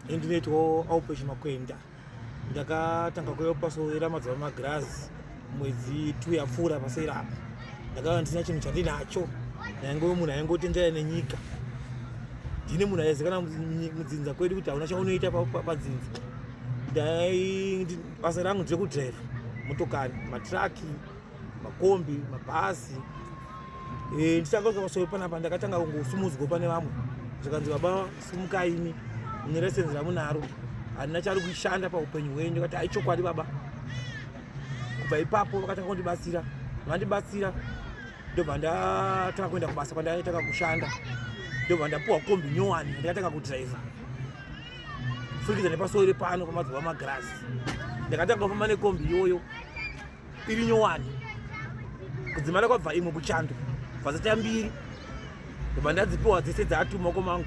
Ndinoitwa Aupesh Makwenda. Ndakatanga kuuya pasowe ramadzibaba magirazi mwedzi 2 yapfuura paseri apa. Ndakava ndisina chinhu chandinacho. Ndaingove munhu aingotendera nenyika. Ndine munhu aizikanwa mudzinza kwedu kuti hauna chaunoita padzinza. Ndai basa rangu nderekudhiraivha motokari, matraki, makombi, mabhazi. Eh, nditanga kusvika pasowe panapa ndakatanga kungosumudzwa pane vamwe zvikanzi baba sumukai imi mune resenzi ramunaro handina chari kushanda paupenyu hwenyu ndikati ai chokwadi baba kubva ipapo vakatanga kundibatsira vandibatsira ndobva ndatanga kuenda kubasa kwandaitanga kushanda ndobva ndapuwa kombi nyowani ndikatanga kudhiraivha kupfurikidza nepasowe repano pamadzibaba magirasi ndakatanga kufamba nekombi iyoyo iri nyowani kudzimara kwabva imwe kuchando bvazaita mbiri ndobva ndadzipiwa dzese dzaatu maoko mangu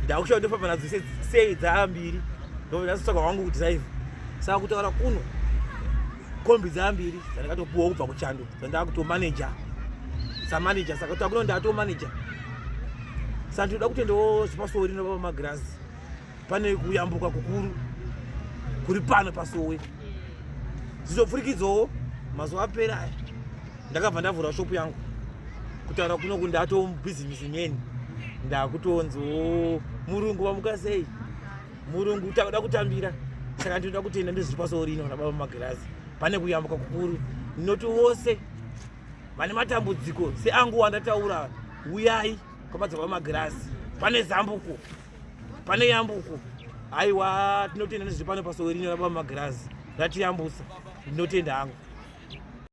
ndakushaya ndofamba nadzo sei dzaa mbiri ndobva ndazotsvaga wangu kudrive saka kutaura kuno kombi dzaa mbiri dzandakatopiwa kubva kuchando dzandakutomaneja samaneja saka kutaura kuno ndatomaneja saka ndinoda kutendawo zvipasori nobaba magirazi pane kuyambuka kukuru kuri pano pasowe zvichopfurikidzawo mazuva apera aya ndakabva ndavhura shopu yangu kutaura kuno ku ndatomubhizimisi meni ndakutonziwo murungu vamuka sei murungu takuda kutambira saka ndinoda kutenda ndizviri pasowe rino nababa magirazi pane kuyambuka kukuru ndinoti vose vane matambudziko seangu wandataura uyai kwamadzibaba magirazi pane zambuko pane yambuko aiwa tinotenda nezviri pano pasowe rino rababa magirazi ratiyambusa ndinotenda hangu.